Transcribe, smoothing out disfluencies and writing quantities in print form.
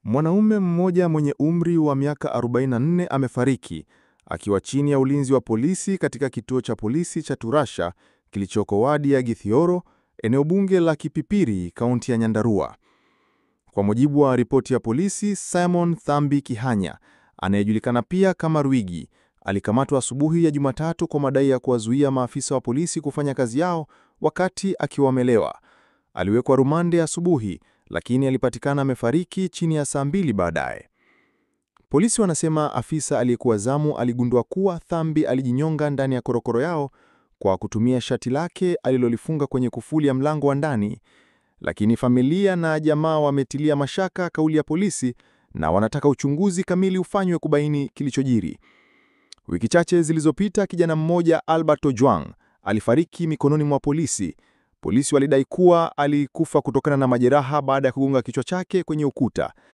Mwanaume mmoja mwenye umri wa miaka 44 amefariki akiwa chini ya ulinzi wa polisi katika kituo cha polisi cha Turasha kilichoko wadi ya Githioro, eneo bunge la Kipipiri, kaunti ya Nyandarua. Kwa mujibu wa ripoti ya polisi, Simon Thambi Kihanya, anayejulikana pia kama Rwigi, alikamatwa asubuhi ya Jumatatu kwa madai ya kuwazuia maafisa wa polisi kufanya kazi yao wakati akiwa amelewa. Aliwekwa rumande asubuhi, lakini alipatikana amefariki chini ya saa 2 baadaye. Polisi wanasema afisa aliyekuwa zamu aligundua kuwa Thambi alijinyonga ndani ya korokoro yao kwa kutumia shati lake alilolifunga kwenye kufuli ya mlango wa ndani. Lakini familia na jamaa wametilia mashaka kauli ya polisi na wanataka uchunguzi kamili ufanywe kubaini kilichojiri. Wiki chache zilizopita, kijana mmoja Albert Ojwang alifariki mikononi mwa polisi. Polisi walidai kuwa alikufa kutokana na majeraha baada ya kugonga kichwa chake kwenye ukuta.